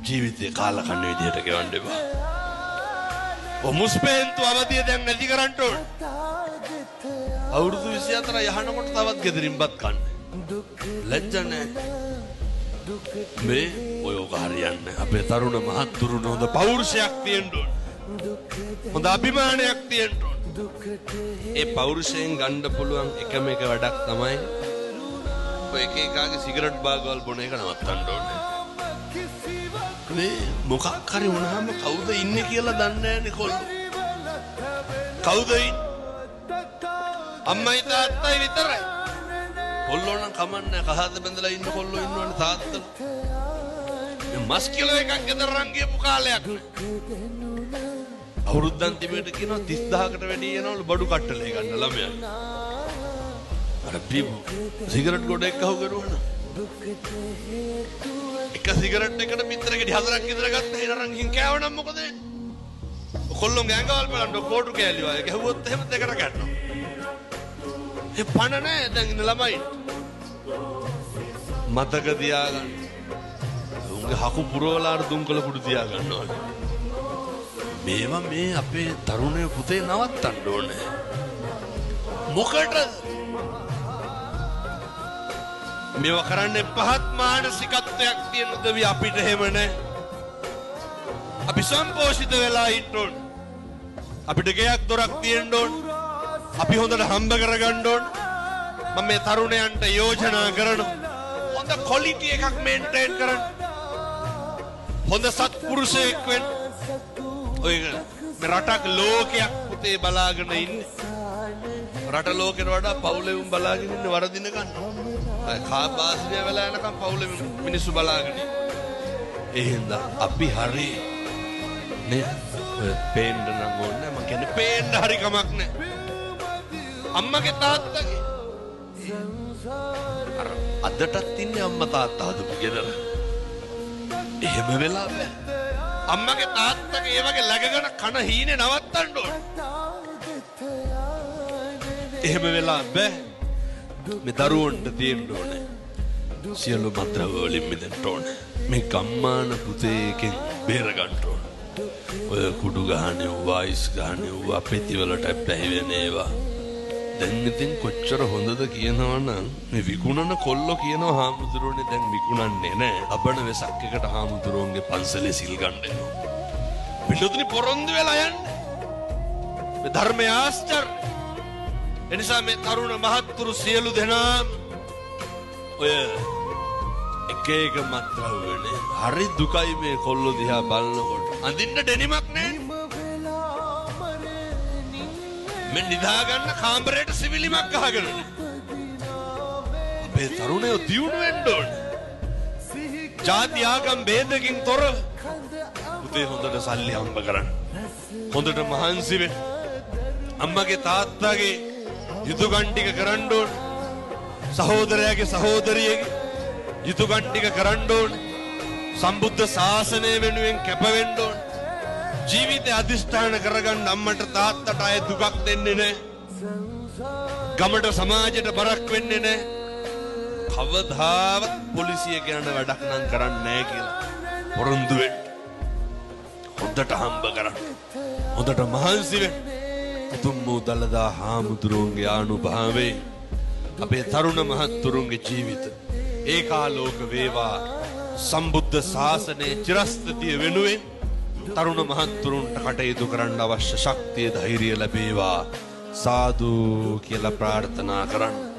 ජීවිතේ කාලා කන්න විදිහට ගෙවන්න එපා. ඔය මුස්පේන්තු අවදිය දැන් නැති කරන්න ඕන. අවුරුදු 24 යහනකොට තවත් ගෙදරින් බත් කන්න. ලැජ්ජ නෑ. මේ ඔය ඔක හරියන්නේ. අපේ තරුණ මහත්තුරුන් හොඳ පෞරුෂයක් තියෙන්න ඕන. හොඳ අභිමානයක් තියෙන්න ඕන. ඒ පෞරුෂයෙන් ගන්න පුළුවන් එකම එක වැඩක් තමයි ඔය එක එකාගේ සිගරට් බාගවල් බොන එක නවත්තන්න ඕනේ. මේ මොකක් හරි වුණාම කවුද ඉන්නේ කියලා දන්නේ නෑනේ කොල්ලෝ. කවුද ඉන්නේ? අම්මයි තාත්තයි විතරයි. කොල්ලෝ නම් කමන්නේ කහද බැඳලා ඉන්න කොල්ලෝ ඉන්නවනේ තාත්තලා. මේ මස් කිලෝ එකක් ගෙදර රන් ගියපු කාලයක් නෑ. අවුරුද්ද අන්තිමේට කියනවා 30000කට වැඩි එනවලු බඩු කට්ටලේ ගන්න ළමයා. අර බීපු සිගරට් ගොඩ එක්ක අහු කරුවා නම් එක සිගරට් එකට පිටර ගෙඩි හතරක් විතර ගත්ත හේන අරන් ගිහින් කෑව නම් මොකද වෙන්නේ? කොල්ලොන්ගේ ඇඟවල් බලන්න කෝටු කෑලි වගේ ගැහුවොත් එහෙම දෙකට ගන්නවා. ඒ පණ නෑ දැන් ඉන්න ළමයි. මතක තියාගන්න. උන්ගේ හකු පුරවලා අර දුම්කල කුඩු තියාගන්න ඕනේ. මේවා මේ අපේ තරුණය පුතේ නවත්තන්න ඕනේ. මොකටද? මේවා කරන්නේ පහත් මානසිකත්වයක් තියෙන උදවි අපිට එහෙම නෑ. අපි සම්පෝෂිත වෙලා ඉන්න ඕන. අපිට ගෙයක් දොරක් තියෙන්න ඕන. අපි හොඳට හම්බ කරගන්න ඕන. මම මේ තරුණයන්ට යෝජනා කරනවා. හොඳ ක්වොලිටි එකක් මේන්ටේන් කරන්න. හොඳ සත්පුරුෂයෙක් වෙන්න. ඔය මේ රටක් ලෝකයක් පුතේ බලාගෙන ඉන්නේ. රට ලෝකෙට වඩා පවුලේ උන් බලාගෙන ඉන්නේ වරදින ගන්න. අය කාබාසිනිය වෙලා යනකම් පවුලේ මිනිස්සු බලාගෙන ඉන්නේ. ඒ හින්දා අපි හරි නේ ඔය පේන්න නම් ඕනේ මං කියන්නේ පේන්න හරි කමක් නෑ. අම්මගේ තාත්තගේ අර අදටත් ඉන්නේ අම්මා තාත්තා හදපු ගෙදර. එහෙම වෙලා බෑ. අම්මගේ තාත්තගේ ඒ වගේ läගගෙන කන හීනේ නවත්තන්න ඕන. එහෙම වෙලා බෑ. මේ දරුවන්ට තියෙන්න ඕනේ. සියලු මත්ද්‍රව්‍ය වලින් මිදෙන්න ඕනේ. මේ ගම්මාන පුතේ එකෙන් බේර ගන්න ඕන. ඔය කුඩු ගහන ඒවා, අයිස් ගහන ඒවා, පෙති වලට ඇබ්බැහි වෙන ඒවා. දැන් ඉතින් කොච්චර හොඳද කියනවනම් මේ විකුණන කොල්ලෝ කියනවා හාමුදුරුවනේ දැන් විකුණන්නේ නෑ. ලබන වෙසක් එකට හාමුදුරුවන්ගේ පන්සලේ සිල් ගන්න එනවා. පිටුතුනි පොරොන්දු වෙලා යන්න. මේ ධර්මය ආශ්චර්ය. එනිසා මේ තරුණ මහත්තුරු සියලු දෙනාම ඔය එක එක මත්ද්‍රව්‍යනේ හරි දුකයි මේ කොල්ලෝ දිහා බලනකොට. අඳින්න ඩෙනිමක් නෑ. මේ නිදා ගන්න කාමරේට සිවිලිමක් ගහගෙන නෑ. අපේ තරුණයෝ දියුණු වෙන්න ඕනේ. ජාති ආගම් ભેදකින් තොරව පුතේ හොඳට සල්ලි හම්බ කරන්න. හොඳට මහන්සි වෙන්න. අම්මගේ තාත්තගේ යුතුයකම් ටික කරන්න ඕන. සහෝදරයාගේ සහෝදරියගේ යුතුයකම් ටික කරන්න ඕන. සම්බුද්ධ ශාසනය වෙනුවෙන් කැප වෙන්න ඕන. ජීවිතය අධිෂ්ඨාන කරගන්න අම්මට තාත්තට අය දුකක් දෙන්නේ නැහැ. ගමට සමාජයට බරක් වෙන්නේ නැහැ. කවදාවත් පොලිසිය කියන වැඩක් නම් කරන්නේ නැහැ කියලා පොරොන්දු වෙන්න. හොඳට හම්බ කරන්න. හොඳට මහන්සි වෙන්න. උතුම් වූ දළදා හාමුදුරුවන්ගේ ආනුභාවයෙන් අපේ තරුණ මහත්තුරුන්ගේ ජීවිත ඒකාලෝක වේවා. සම්බුද්ධ ශාසනයේ චිරස්ථිතිය වෙනුවෙන් තරුණ මහත්තුරුන්ට කටයුතු කරන්න අවශ්‍ය ශක්තිය ධෛර්යය ලැබේවා. සාදු කියලා ප්‍රාර්ථනා කරන්න.